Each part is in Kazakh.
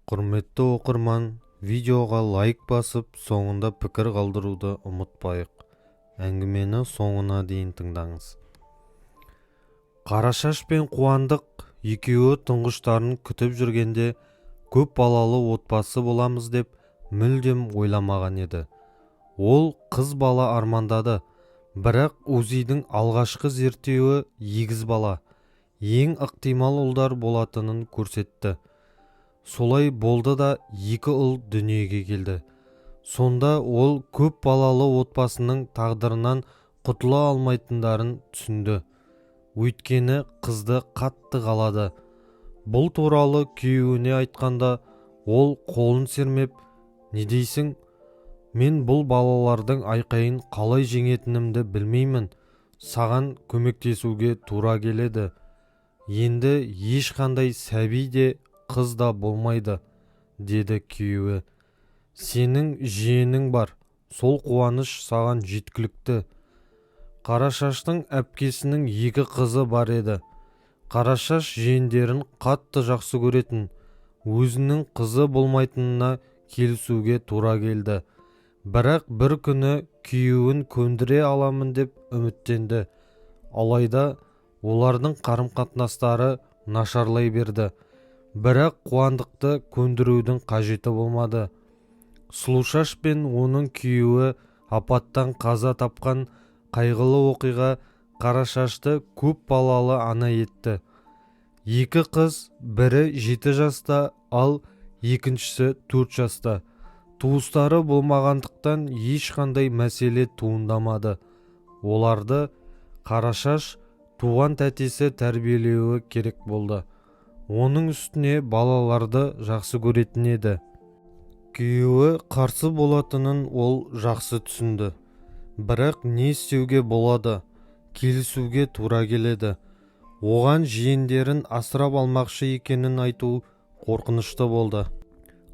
Құрметті оқырман, видеоға лайк басып, соңында пікір қалдыруды ұмытпайық. Әңгімені соңына дейін тыңдаңыз. Қарашаш пен Қуандық екеуі тұңғыштарын күтіп жүргенде көп балалы отбасы боламыз деп мүлдем ойламаған еді. Ол қыз бала армандады, бірақ УЗИ-дің алғашқы зерттеуі егіз бала, ең ықтимал ұлдар болатынын көрсетті. Солай болды да, екі ұл дүниеге келді. Сонда ол көп балалы отбасының тағдырынан құтыла алмайтындарын түсінді. Өйткені қызды қатты қалады. Бұл туралы күйеуіне айтқанда, ол қолын сермеп: «Не дейсің? Мен бұл балалардың айқайын қалай жеңетінімді білмеймін. Саған көмектесуге тура келеді. Енді ешқандай сәби де, қыз да болмайды», – деді күйеуі. «Сенің жиенің бар, сол қуаныш саған жеткілікті». Қарашаштың әпкесінің екі қызы бар еді. Қарашаш жиендерін қатты жақсы көретін. Өзінің қызы болмайтынына келісуге тура келді. Бірақ бір күні күйеуін көндіре аламын деп үміттенді. Алайда олардың қарым-қатынастары нашарлай берді. Бірақ Қуандықты көндірудің қажеті болмады. Сұлушаш пен оның күйеуі апаттан қаза тапқан қайғылы оқиға Қарашашты көп балалы ана етті. Екі қыз, бірі 7 жаста, ал екіншісі 4 жаста. Туыстары болмағандықтан, ешқандай мәселе туындамады. Оларды Қарашаш туған тәтесі тәрбиелеуі керек болды. Оның үстіне балаларды жақсы көретін еді. Күйеуі қарсы болатынын ол жақсы түсінді, бірақ не істеуге болады? Келісуге тура келеді. Оған жиендерін асырап алмақшы екенін айту қорқынышты болды.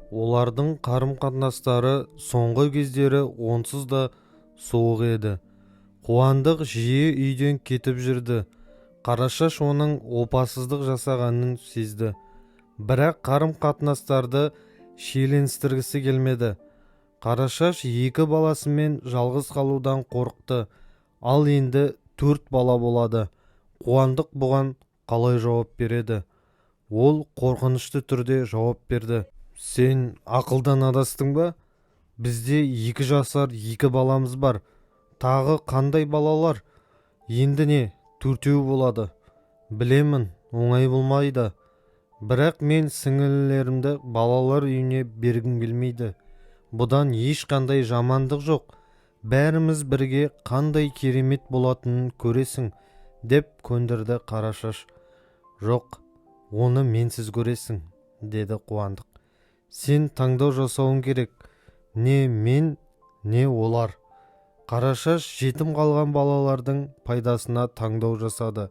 Олардың қарым-қатынастары соңғы кездері онсыз да суық еді. Қуандық жиі үйден кетіп жүрді. Қарашаш оның опасыздық жасағанын сезді, бірақ қарым-қатынастарды шиеленістіргісі келмеді. Қарашаш екі баласымен жалғыз қалудан қорықты. Ал енді төрт бала болады. Қуандық бұған қалай жауап береді? Ол қорқынышты түрде жауап берді: «Сен ақылдан адастың ба? Бізде 2 жасар екі баламыз бар. Тағы қандай балалар? Енді не, төртеу болады? Білемін, оңай болмайды, бірақ мен сіңілілерімді балалар үйіне бергім келмейді. Бұдан ешқандай жамандық жоқ. Бәріміз бірге қандай керемет болатынын көресің», – деп көндірді Қарашаш. «Жоқ, оны менсіз көресің», – деді Қуандық. «Сен таңдау жасауың керек: не мен, не олар». Қарашаш жетім қалған балалардың пайдасына таңдау жасады.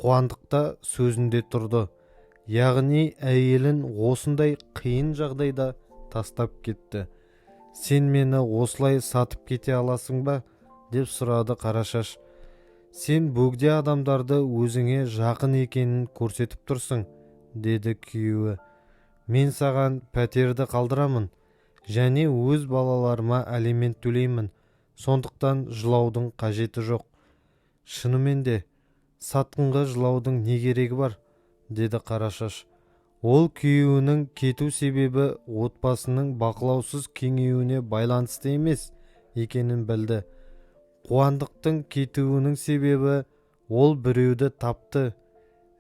Қуандық та сөзінде тұрды, яғни әйелін осындай қиын жағдайда тастап кетті. «Сен мені осылай сатып кете аласың ба?» – деп сұрады Қарашаш. «Сен бөгде адамдарды өзіңе жақын екенін көрсетіп тұрсың», – деді күйеуі. «Мен саған пәтерді қалдырамын және өз балаларыма алимент төлеймін. Сондықтан жылаудың қажеті жоқ». «Шынымен де, сатқынға жылаудың не керегі бар?» – деді Қарашаш. Ол күйеуінің кету себебі отбасының бақылаусыз кеңеюіне байланысты емес екенін білді. Қуандықтың кетуінің себебі ол біреуді тапты.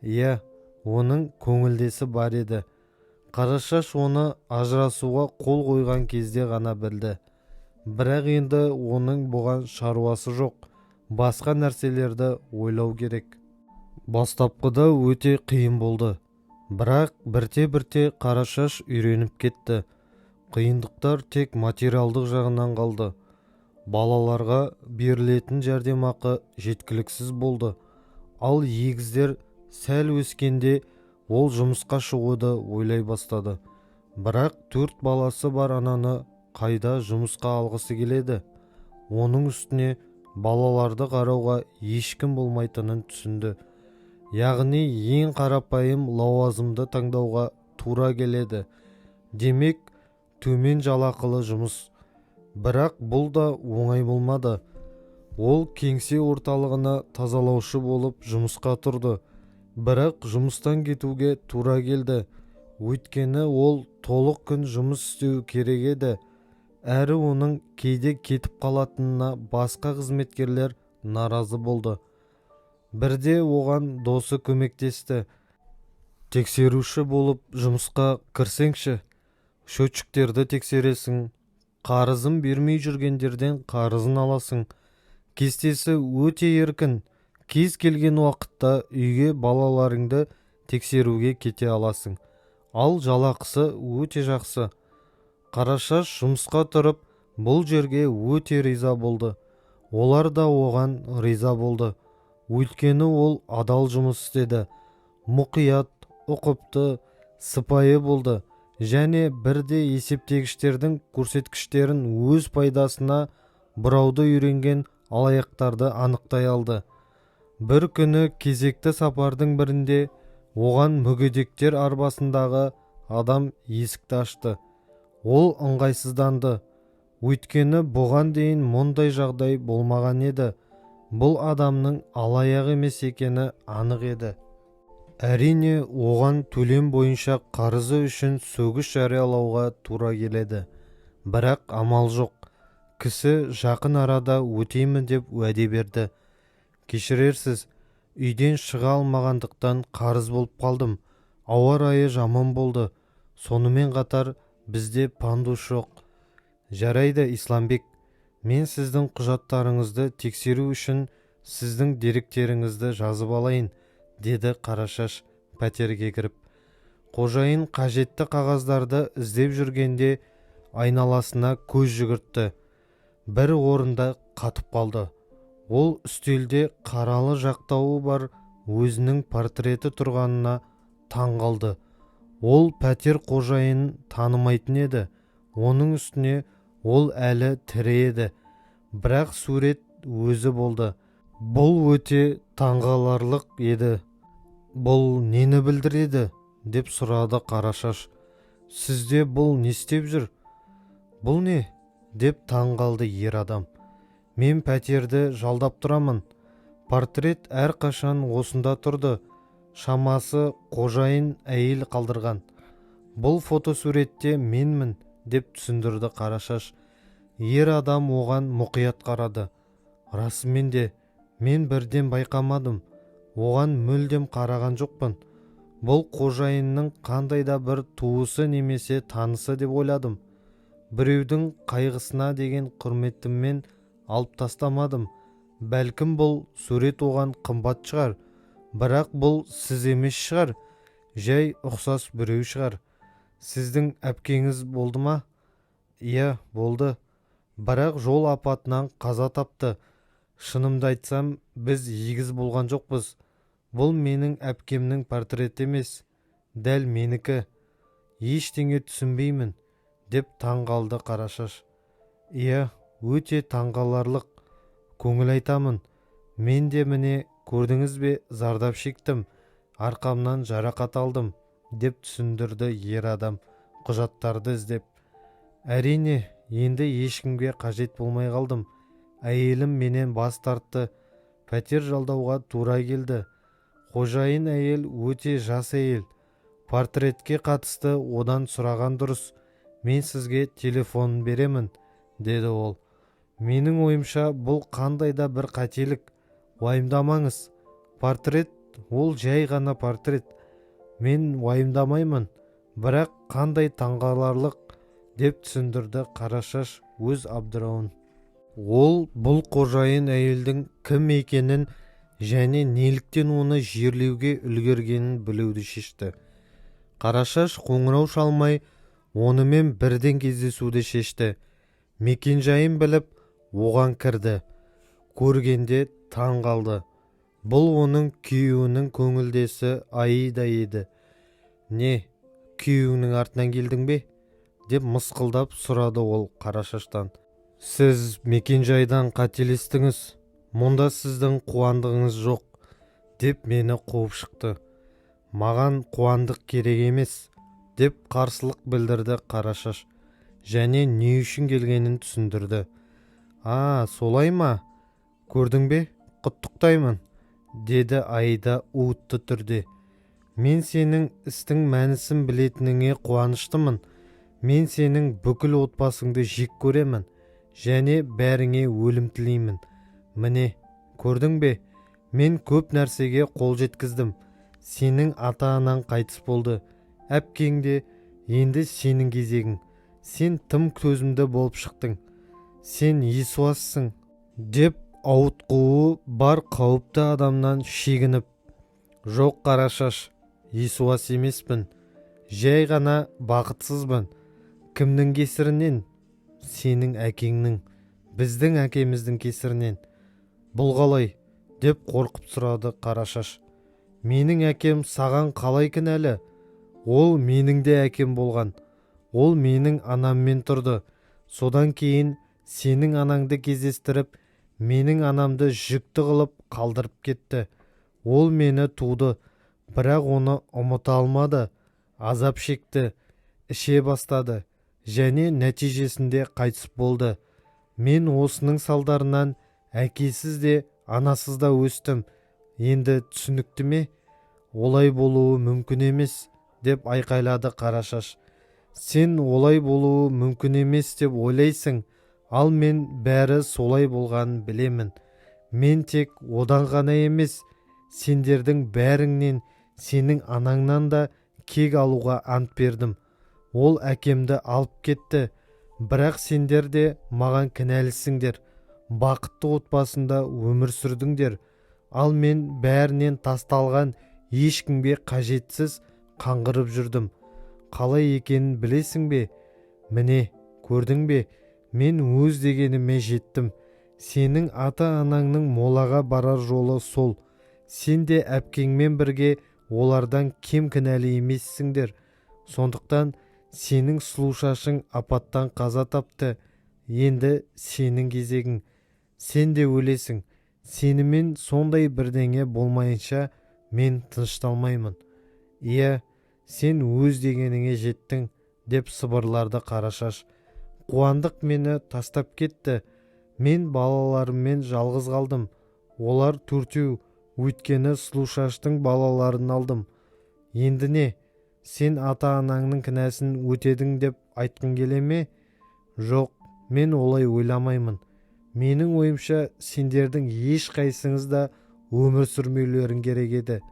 Иә, оның көңілдесі бар еді. Қарашаш оны ажырасуға қол қойған кезде ғана білді. Бірақ енді оның бұған шаруасы жоқ, басқа нәрселерді ойлау керек. Бастапқыда өте қиын болды, бірақ бірте-бірте Қарашаш үйреніп кетті. Қиындықтар тек материалдық жағынан қалды. Балаларға берілетін жәрдемақы жеткіліксіз болды. Ал егіздер сәл өскенде, ол жұмысқа шығуды ойлай бастады. Бірақ төрт баласы бар ананы қайда жұмысқа алғысы келеді? Оның үстіне балаларды қарауға ешкім болмайтынын түсінді. Яғни ең қарапайым лауазымды таңдауға тура келеді. Демек, төмен жалақылы жұмыс. Бірақ бұл да оңай болмады. Ол кеңсе орталығына тазалаушы болып жұмысқа тұрды. Бірақ жұмыстан кетуге тура келді. Өйткені ол толық күн жұмыс істеу керек еді. Әрі оның кейде кетіп қалатынына басқа қызметкерлер наразы болды. Бірде оған досы көмектесті. Тексеруші болып жұмысқа кірсеңші, счетчиктерді тексересің, қарызын бермей жүргендерден қарызын аласың. Кестесі өте еркін, кез келген уақытта үйге балаларыңды тексеруге кете аласың. Ал жалақысы өте жақсы. Қарашаш жұмысқа тұрып, бұл жерге өте риза болды. Олар да оған риза болды. Өйткені ол адал жұмыс істеді. Мұқият, ұқыпты, сыпайы болды. Және бірде есептегіштердің көрсеткіштерін өз пайдасына бұрауды үйренген алаяқтарды анықтай алды. Бір күні кезекті сапардың бірінде оған мүгедектер арбасындағы адам есікті ашты. Ол ыңғайсызданды. Өйткені бұған дейін мұндай жағдай болмаған еді. Бұл адамның алаяқ емес екені анық еді. Әрине, оған төлем бойынша қарызы үшін сөгіс жариялауға тура келеді. Бірақ амал жоқ. Кісі жақын арада өтеймін деп уәде берді. Кешірерсіз, үйден шыға алмағандықтан қарыз болып қалдым. Ауа райы жаман болды. Сонымен қатар бізде пандус жоқ. Жарайды, Исламбек, мен сіздің құжаттарыңызды тексеру үшін сіздің деректеріңізді жазып алайын, деді Қарашаш пәтерге кіріп. Қожайын қажетті қағаздарды іздеп жүргенде айналасына көз жүгіртті. Бір орында қатып қалды. Ол үстелде қаралы жақтауы бар өзінің портреті тұрғанына таң қалды. Ол пәтер қожайынын танымайтын еді. Оның үстіне ол әлі тірі еді. Бірақ сурет өзі болды. Бұл өте таңғаларлық еді. Бұл нені білдіреді? Деп сұрады Қарашаш. Сізде бұл не істеп жүр? Бұл не? Деп таң қалды ер адам. Мен пәтерді жалдап тұрамын. Портрет әрқашан осында тұрды. Шамасы қожайын әйел қалдырған. Бұл фотосуретте менмін, деп түсіндірді Қарашаш. Ер адам оған мұқият қарады. Расымен де, мен бірден байқамадым. Оған мүлдем қараған жоқпын. Бұл қожайынның қандай да бір туысы немесе танысы деп ойладым. Біреудің қайғысына деген құрметіммен алып тастамадым. Бәлкім, бұл сурет оған қымбат шығар. Бірақ бұл сіз емес шығар. Жай ұқсас біреу шығар. Сіздің әпкеңіз болды ма? Иә, болды. Бірақ жол апатынан қаза тапты. Шынымды айтсам, біз егіз болған жоқпыз. Бұл менің әпкемнің портреті емес, дәл менікі. Ештеңе түсінбеймін, деп таң қалды Қарашаш. Иә, өте таңғаларлық. Көңіл айтамын. Мен де міне, көрдіңіз бе, зардап шектім. Арқамнан жарақат алдым, деп түсіндірді ер адам құжаттарды іздеп. Әрине, енді ешкімге қажет болмай қалдым. Әйелім менен бас тартты. Пәтер жалдауға тура келді. Қожайын әйел өте жас әйел. Портретке қатысты одан сұраған дұрыс. Мен сізге телефонын беремін, деді ол. Менің ойымша, бұл қандай да бір қателік. Уайымдамаңыз. Портрет ол жай ғана портрет. Мен уайымдамаймын, бірақ қандай таңғаларлық, деп түсіндірді Қарашаш өз абдырауын. Ол бұл қожайын әйелдің кім екенін және неліктен оны жерлеуге үлгергенін білуді шешті. Қарашаш қоңырау шалмай, онымен бірден кездесуді шешті. Мекенжайын біліп, оған кірді. Көргенде таң қалды. Бұл оның күйеуінің көңілдесі Аида еді. Не, күйеуіңнің артынан келдің бе? Деп мысқылдап сұрады ол Қарашаштан. Сіз мекенжайдан қателестіңіз. Мұнда сіздің Қуандығыңыз жоқ, деп мені қуып шықты. Маған Қуандық керек емес. деп қарсылық білдірді Қарашаш және не үшін келгенін түсіндірді. «А, солай ма? Көрдің бе? Құттықтаймын», – деді Аида уытты түрде. «Мен сенің істің мәнісін білетініңе қуаныштымын. Мен сенің бүкіл отбасыңды жек көремін және бәріңе өлім тілеймін. Міне, көрдің бе, мен көп нәрсеге қол жеткіздім. Сенің ата-анаң қайтыс болды, әпкең де. Енді сенің кезегің. Сен тым төзімді болып шықтың. Сен есуассың», – деп ауытқуы бар қауіпті адамнан шегініп. «Жоқ, Қарашаш, есуас емеспін, жай ғана бақытсызбын. Кімнің кесірінен? Сенің әкеңнің, біздің әкеміздің кесірінен». «Бұл қалай?» – деп қорқып сұрады Қарашаш. «Менің әкем саған қалай кінәлі? Ол менің де әкем болған. Ол менің анаммен тұрды. Содан кейін сенің анаңды кездестіріп, менің анамды жүкті қылып қалдырып кетті. Ол мені туды, бірақ оны ұмыта алмады, азап шекті, іше бастады және нәтижесінде қайтыс болды. Мен осының салдарынан әкесіз де, анасыз да өстім. Енді түсінікті ме?» «Олай болуы мүмкін емес!» – деп айқайлады Қарашаш. «Сен олай болуы мүмкін емес деп ойлайсың, ал мен бәрі солай болғанын білемін. Мен тек одан ғана емес, сендердің бәріңнен, сенің анаңнан да кек алуға ант бердім. Ол әкемді алып кетті, бірақ сендер де маған кінәлісіңдер. Бақытты отбасында өмір сүрдіңдер, ал мен бәрінен тасталған, ешкімге қажетсіз қаңғырып жүрдім. Қалай екенін білесің бе? Міне, көрдің бе, мен өз дегеніме жеттім. Сенің ата-анаңның молаға барар жолы сол. Сен де әпкеңмен бірге олардан кем кінәлі емессіңдер. Сондықтан сенің сұлушашың апаттан қаза тапты. Енді сенің кезегің, сен де өлесің. Сенімен сондай бірдеңе болмайынша, мен тынышталмаймын». «Иә, сен өз дегеніңе жеттің», – деп сыбырлады Қарашаш. «Қуандық мені тастап кетті. Мен балаларыммен жалғыз қалдым. Олар төртеу, өйткені Сұлушаштың балаларын алдым. Енді не, сен ата-анаңның кінәсін өтедің деп айтқың келе ме? Жоқ, мен олай ойламаймын. Менің ойымша, сендердің ешқайсыңыз да өмір сүрмеулерің керек еді.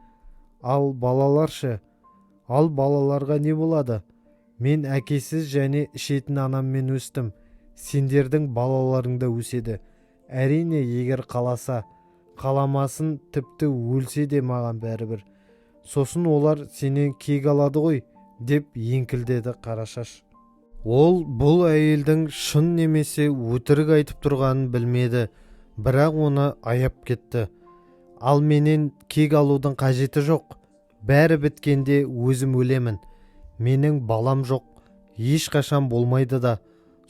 Ал балалар ше? Ал балаларға не болады? Мен әкесіз және ішетін анаммен өстім. Сендердің балаларың да өседі, әрине, егер қаласа. Қаламасын, тіпті өлсе де маған бәрібір. Сосын олар сенен кек алады ғой», – деп еңкілдеді Қарашаш. Ол бұл әйелдің шын немесе өтірік айтып тұрғанын білмеді, бірақ оны аяп кетті. «Ал менен кек алудың қажеті жоқ. Бәрі біткенде өзім өлемін. Менің балам жоқ, ешқашан болмайды да.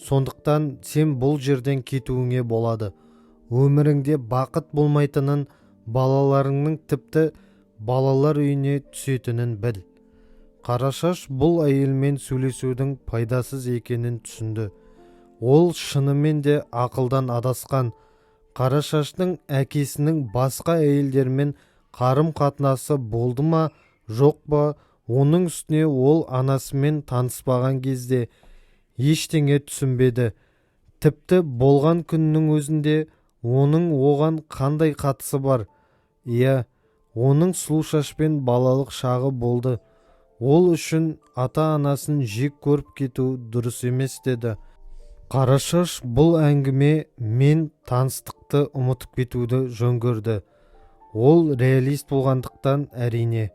Сондықтан сен бұл жерден кетуіңе болады. Өміріңде бақыт болмайтынын, балаларыңның тіпті балалар үйіне түсетінін біл». Қарашаш бұл әйелмен сөйлесудің пайдасыз екенін түсінді. Ол шынымен де ақылдан адасқан. Қарашаштың әкесінің басқа әйелдермен қарым-қатынасы болды ма, жоқ па, оның үстіне ол анасымен таныспаған кезде ештеңе түсінбеді. Тіпті болған күннің өзінде оның оған қандай қатысы бар? Иә, оның Сұлушашпен балалық шағы болды. Ол үшін ата-анасын жек көріп кету дұрыс емес деді. Қарашаш бұл әңгіме мен таныстықты ұмытып кетуді жөн көрді. Ол реалист болғандықтан, әрине,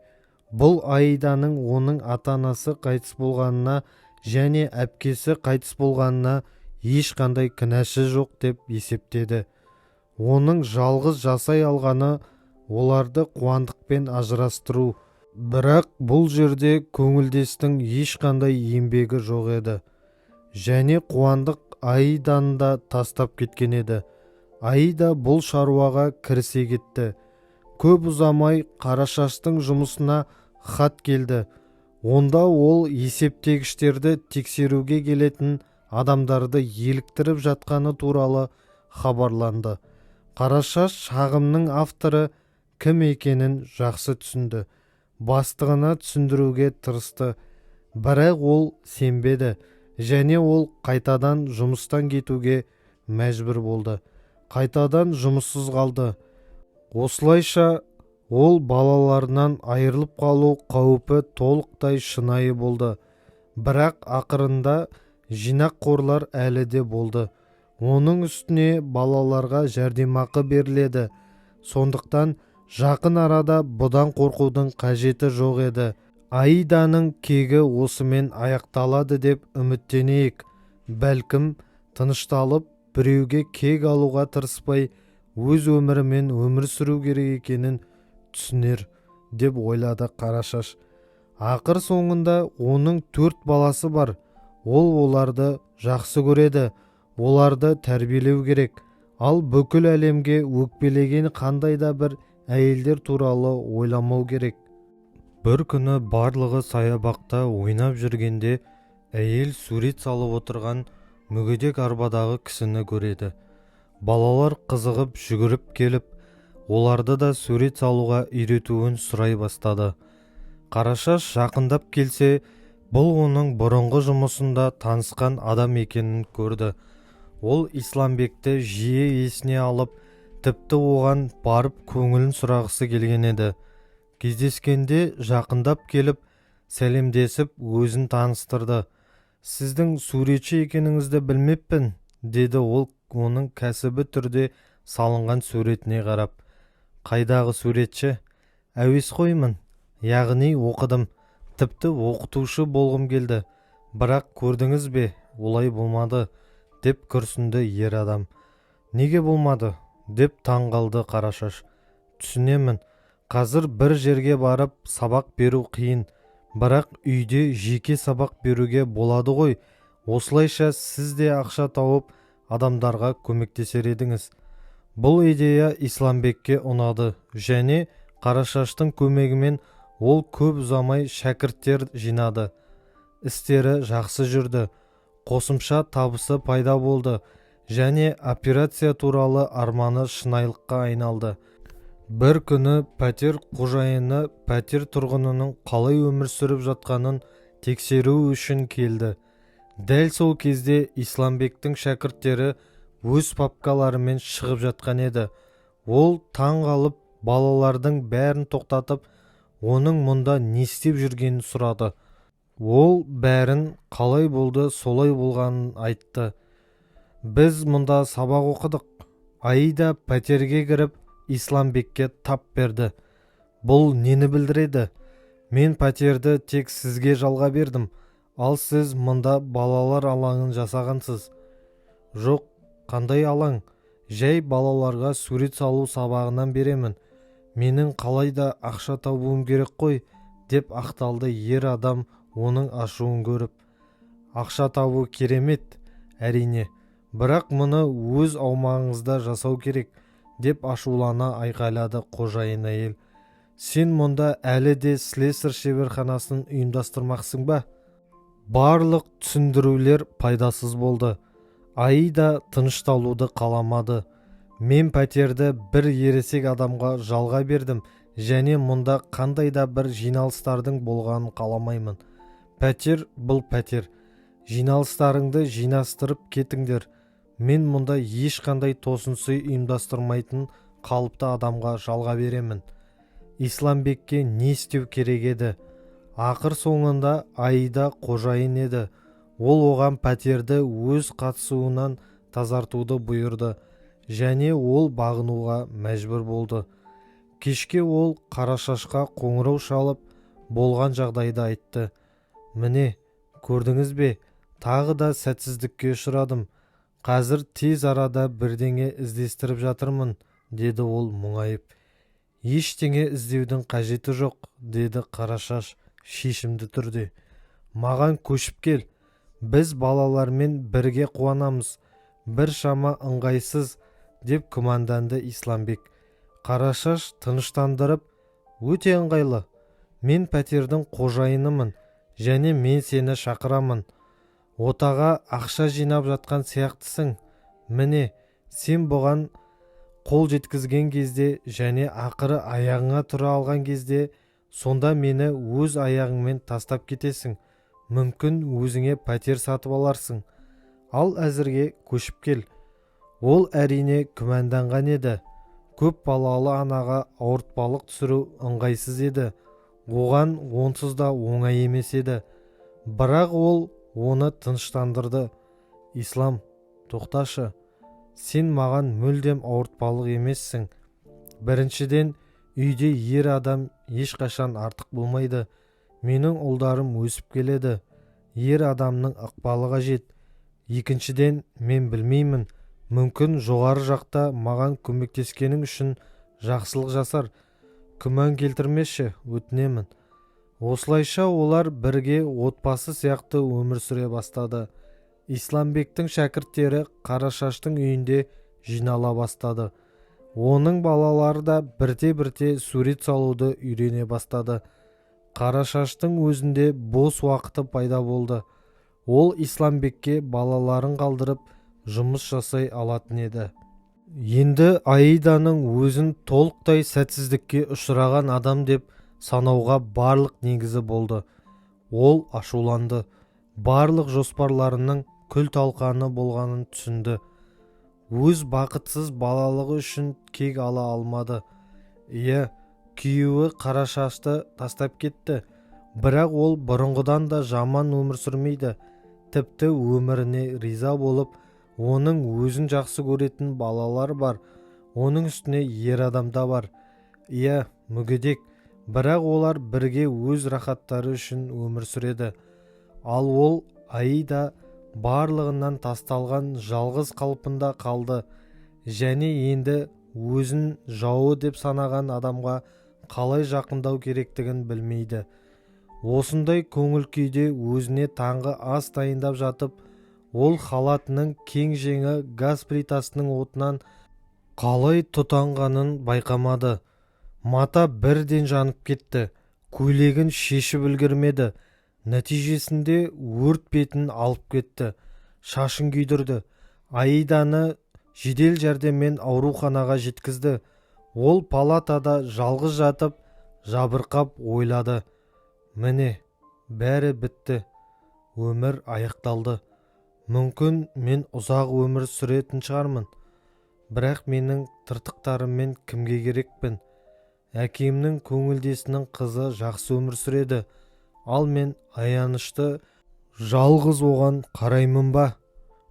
бұл Аиданың оның ата-анасы қайтыс болғанына және әпкесі қайтыс болғанына ешқандай кінәсі жоқ деп есептеді. Оның жалғыз жасай алғаны – оларды Қуандықпен ажырастыру. Бірақ бұл жерде көңілдестің ешқандай еңбегі жоқ еді. Және Қуандық Аиданы да тастап кеткен еді. Аида бұл шаруаға кірісе кетті. Көп ұзамай Қарашаштың жұмысына хат келді. Онда ол есептегіштерді тексеруге келетін адамдарды еліктіріп жатқаны туралы хабарланды. Қарашаш шағымның авторы кім екенін жақсы түсінді. Бастығына түсіндіруге тырысты, бірақ ол сенбеді және ол қайтадан жұмыстан кетуге мәжбүр болды. Қайтадан жұмыссыз қалды. Осылайша ол балаларынан айырылып қалу қаупі толықтай шынайы болды. Бірақ ақырында жинақ қорлар әлі де болды. Оның үстіне балаларға жәрдемақы беріледі. Сондықтан жақын арада бұдан қорқудың қажеті жоқ еді. Аиданың кегі осымен аяқталады деп үміттенейік. Бәлкім, тынышталып, біреуге кек алуға тырыспай, өз өмірімен өмір сүру керек екенін түсінер деп ойлады Қарашаш. Ақыр соңында оның 4 баласы бар. Ол оларды жақсы көреді, оларды тәрбиелеу керек. Ал бүкіл әлемге өкпелеген қандай да бір әйелдер туралы ойламау керек. Бір күні барлығы саябақта ойнап жүргенде әйел сурет салып отырған мүгедек арбадағы кісіні көреді. Балалар қызығып жүгіріп келіп, оларды да сурет салуға үйретуін сұрай бастады. Қарашаш жақындап келсе, бұл оның бұрынғы жұмысында танысқан адам екенін көрді. Ол Исламбекті жиі есіне алып, тіпті оған барып көңілін сұрағысы келген еді. Кездескенде жақындап келіп, сәлемдесіп, өзін таныстырды. «Сіздің суретші екеніңізді білмеппін», деді ол оның кәсібі түрде салынған суретіне қарап. «Қайдағы суретші? Әуесқоймын, яғни оқыдым. Тіпті оқытушы болғым келді. Бірақ көрдіңіз бе, олай болмады», деп күрсінді ер адам. «Неге болмады?» деп таң қалды Қарашаш. «Түсінемін, қазір бір жерге барып сабақ беру қиын, бірақ үйде жеке сабақ беруге болады ғой. Осылайша сіз де ақша тауып, адамдарға көмектесер едіңіз». Бұл идея Исламбекке ұнады және Қарашаштың көмегімен ол көп ұзамай шәкірттер жинады. Істері жақсы жүрді, қосымша табысы пайда болды және операция туралы арманы шынайылыққа айналды. Бір күні пәтер қожайыны пәтер тұрғынының қалай өмір сүріп жатқанын тексеру үшін келді. Дәл сол кезде Исламбектің шәкірттері өз папкаларымен шығып жатқан еді. Ол таң қалып, балалардың бәрін тоқтатып, оның мұнда не істеп жүргенін сұрады. Ол бәрін қалай болды солай болғанын айтты. «Біз мұнда сабақ оқыдық». Аида пәтерге кіріп, Исламбекке тап берді. «Бұл нені білдіреді? Мен пәтерді тек сізге жалға бердім, ал сіз мұнда балалар алаңын жасағансыз». «Жоқ, қандай алаң? Жай балаларға сурет салу сабағынан беремін. Менің қалай да ақша табуым керек қой», деп ақталды ер адам оның ашуын көріп. «Ақша табу керемет, әрине, бірақ мұны өз аумағыңызда жасау керек», деп ашулана айқайлады қожайын әйел. «Сен мұнда әлі де слесарь шеберханасын ұйымдастырмақсың ба?» Барлық түсіндірулер пайдасыз болды. Аида тынышталуды қаламады. «Мен пәтерді бір ересек адамға жалға бердім және мұнда қандай да бір жиналыстардың болғанын қаламаймын. Пәтер бұл пәтер. Жиналыстарыңды жинастырып кетіңдер. Мен мұнда ешқандай тосынсый ұйымдастырмайтын қалыпты адамға жалға беремін». Исламбекке не істеу керек еді? Ақыр соңында Аида қожайын еді. Ол оған пәтерді өз қатысуынан тазартуды бұйырды және ол бағынуға мәжбүр болды. Кешке ол Қарашашқа қоңырау шалып, болған жағдайды айтты. «Міне, көрдіңіз бе, тағы да сәтсіздікке ұшырадым. Қазір тез арада бірдеңе іздестіріп жатырмын», деді ол мұңайып. «Ештеңе іздеудің қажеті жоқ», деді Қарашаш шешімді түрде. «Маған көшіп кел. Біз балалармен бірге қуанамыз». «Бір шама ыңғайсыз», деп күмәнданды Исламбек. Қарашаш тыныштандырып, «Өте ыңғайлы. Мен пәтердің қожайынымын. Және мен сені шақырамын. Отаға ақша жинап жатқан сияқтысың. Міне, сен бұған қол жеткізген кезде және ақыры аяғыңа тұра алған кезде, сонда мені өз аяғыңмен тастап кетесің. Мүмкін, өзіңе пәтер сатып аларсың. Ал әзірге көшіп кел. Ол, әрине, күмәнданған еді. Көп балалы анаға ауыртпалық түсіру ыңғайсыз еді. Оған онсыз да оңай емес еді. Бірақ ол оны тыныштандырды. Ислам, тоқташы, сен маған мүлдем ауыртпалық емессің. Біріншіден, үйде ер адам ешқашан артық болмайды. Менің ұлдарым өсіп келеді. Ер адамның ықпалы қажет. Екіншіден, мен білмеймін, мүмкін, жоғары жақта маған көмектескенің үшін жақсылық жасар. Күмән келтірмеші, өтінемін. Осылайша олар бірге отбасы сияқты өмір сүре бастады. Исламбектің шәкірттері Қарашаштың үйінде жинала бастады. Оның балалары да бірте-бірте сурет салуды үйрене бастады. Қарашаштың өзінде бос уақыты пайда болды. Ол Исламбекке балаларын қалдырып, жұмыс жасай алатын еді. Енді Аиданың өзін толықтай сәтсіздікке ұшыраған адам деп санауға барлық негізі болды. Ол ашуланды. Барлық жоспарларының күл-талқаны болғанын түсінді. Өз бақытсыз балалығы үшін кек ала алмады. Иә, күйеуі Қарашашты тастап кетті, бірақ ол бұрынғыдан да жаман өмір сүрмейді. Тіпті өміріне риза болып, оның өзін жақсы көретін балалар бар. Оның үстіне ер адам да бар. Иә, мүгедек, бірақ олар бірге өз рахаттары үшін өмір сүреді. Ал ол, Аида, барлығынан тасталған жалғыз қалпында қалды және енді өзін жауы деп санаған адамға қалай жақындау керектігін білмейді. Осындай көңіл күйде өзіне таңғы ас дайындап жатып, ол халатының кең жеңі газ плитасының отынан қалай тұтанғанын байқамады. Мата бірден жанып кетті. Көйлегін шешіп үлгермеді. Нәтижесінде өрт бетін алып кетті, шашын күйдірді. Аиданы жедел жәрдеммен ауруханаға жеткізді. Ол палатада жалғыз жатып, жабырқап ойлады: міне, бәрі бітті, өмір аяқталды. Мүмкін, мен ұзақ өмір сүретін шығармын, бірақ менің тыртықтарыммен кімге керекпін? Әкемнің көңілдесінің қызы жақсы өмір сүреді, ал мен аянышты жалғыз оған қараймын ба?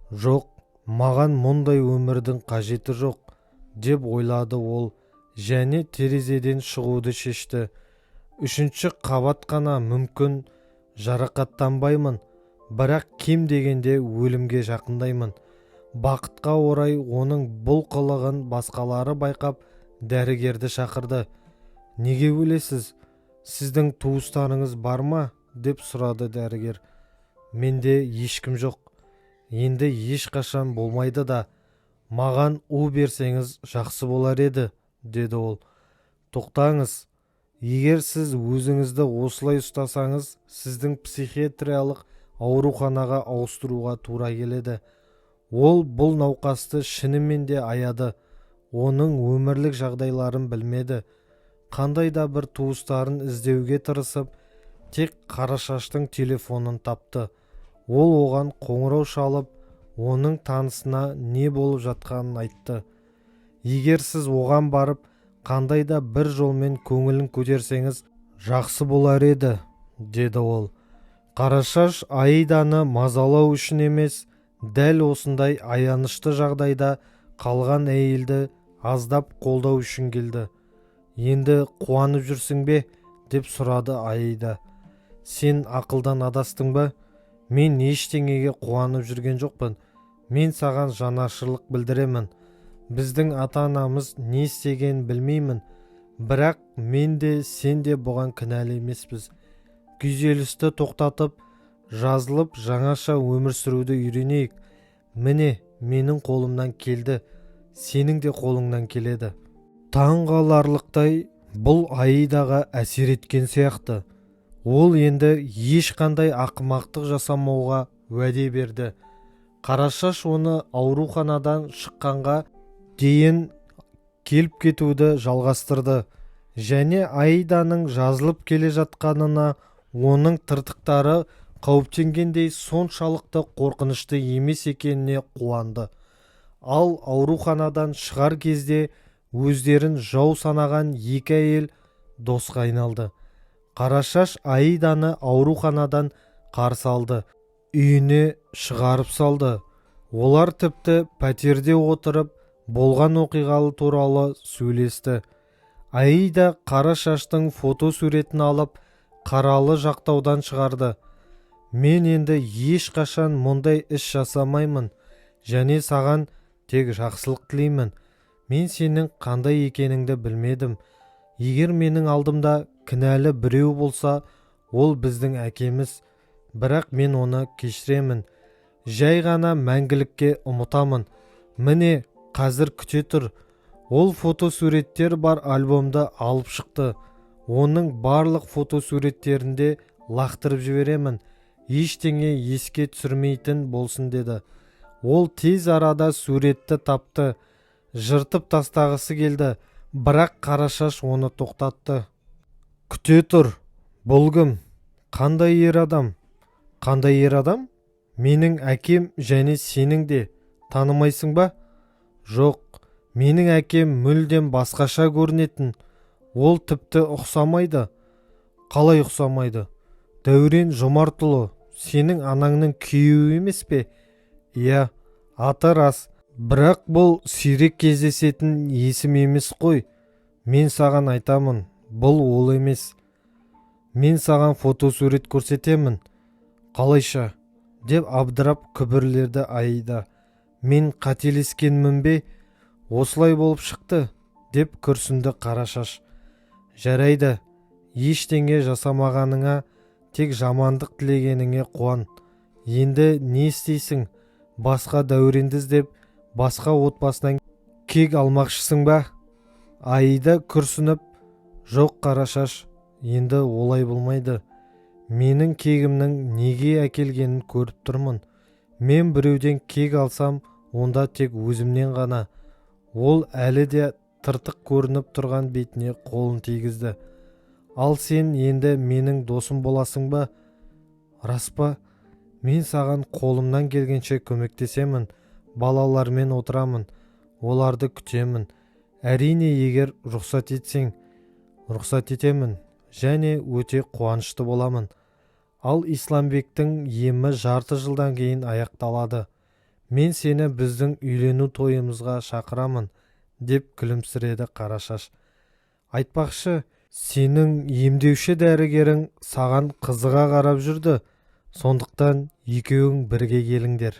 Жоқ, маған мұндай өмірдің қажеті жоқ, деп ойлады ол және терезеден шығуды шешті. Үшінші қабат қана, мүмкін, жарақаттанбаймын, бірақ кем дегенде өлімге жақындаймын. Бақытқа орай, оның бұл қылығын басқалары байқап, дәрігерді шақырды. «Неге өлесіз? Сіздің туыстарыңыз бар ма?» – деп сұрады дәрігер. «Менде ешкім жоқ, енді ешқашан болмайды да. Маған у берсеңіз, жақсы болар еді», – деді ол. «Тоқтаңыз, егер сіз өзіңізді осылай ұстасаңыз, сіздің психиатриялық ауруханаға ауыстыруға тура келеді». Ол бұл науқасты шынымен де аяды. Оның өмірлік жағдайларын білмеді. Қандай да бір туыстарын іздеуге тырысып, тек Қарашаштың телефонын тапты. Ол оған қоңырау шалып, оның танысына не болып жатқанын айтты. «Егер сіз оған барып, қандай да бір жолмен көңілін көтерсеңіз, жақсы болар еді», – деді ол. Қарашаш Аиданы мазалау үшін емес, дәл осындай аянышты жағдайда қалған әйелді аздап қолдау үшін келді. «Енді қуанып жүрсің бе?» – деп сұрады Аида. «Сен ақылдан адастың ба? Мен ештеңеге қуанып жүрген жоқпын. Мен саған жанашырлық білдіремін. Біздің ата-анамыз не істегенін білмеймін, бірақ мен де, сен де бұған кінәлі емеспіз. Күйзелісті тоқтатып, жазылып, жаңаша өмір сүруді үйренейік. Міне, менің қолымнан келді, сенің де қолыңнан келеді». Таң қаларлықтай, бұл Аидаға әсер еткен сияқты. Ол енді ешқандай ақымақтық жасамауға уәде берді. Қарашаш оны ауруханадан шыққанға дейін келіп кетуді жалғастырды және Аиданың жазылып келе жатқанына, оның тыртықтары қауіптенгендей соншалықты қорқынышты емес екеніне қуанды. Ал ауруханадан шығар кезде өздерін жау санаған екі әйел досқа айналды. Қарашаш Аиданы ауруханадан қарсы алды, үйіне шығарып салды. Олар тіпті пәтерде отырып болған оқиғалы туралы сөйлесті. Аида Қарашаштың фотосуретін алып, қаралы жақтаудан шығарды. Мен енді ешқашан мұндай іс жасамаймын және саған тек жақсылық тілеймін. Мен сенің қандай екеніңді білмедім. Егер менің алдымда кінәлі біреу болса, ол біздің әкеміз. Бірақ мен оны кешіремін. Жай ғана мәңгілікке ұмытамын. Міне, қазір күте тұр. Ол фотосуреттер бар альбомды алып шықты. Оның барлық фотосуреттерінде лақтырып жіберемін. Ештеңе еске түсірмейтін болсын, деді. Ол тез арада суретті тапты. Жыртып тастағысы келді, бірақ Қарашаш оны тоқтатты. Күте тұр. Бұл кім? Қандай ер адам? Қандай ер адам? Менің әкем және сенің де. Танымайсың ба? Жоқ, менің әкем мүлдем басқаша көрінетін. Ол тіпті ұқсамайды. Қалай ұқсамайды? Дәурен Жомартұлы сенің анаңның күйеуі емес пе? Иә, аты рас. Бірақ бұл сирек кездесетін есім емес қой. Мен саған айтамын, бұл ол емес. Мен саған фотосурет көрсетемін. Қалайша? Деп абдырап күбірледі Аида. Мен қателескенмін бе? Осылай болып шықты, деп күрсінді Қарашаш. Жарайды, ештеңе жасамағаныңа, тек жамандық тілегеніңе қуан. Енді не істейсің? Басқа Дәуренді іздеп, басқа отбасынан кек алмақшысың ба? Аида күрсініп, жоқ, Қарашаш, енді олай болмайды. Менің кегімнің неге әкелгенін көріп тұрмын. Мен біреуден кек алсам, онда тек өзімнен ғана. Ол әлі де тыртық көрініп тұрған бетіне қолын тигізді. Ал сен енді менің досым боласың ба? Рас па? Мен саған қолымнан келгенше көмектесемін. Балалармен отырамын, оларды күтемін. Әрине, егер рұқсат етсең. Рұқсат етемін және өте қуанышты боламын. Ал Исламбектің емі жарты жылдан кейін аяқталады. Мен сені біздің үйлену тойымызға шақырамын, деп күлімсіреді Қарашаш. Айтпақшы, сенің емдеуші дәрігерің саған қызыға қарап жүрді. Сондықтан екеуің бірге келіңдер.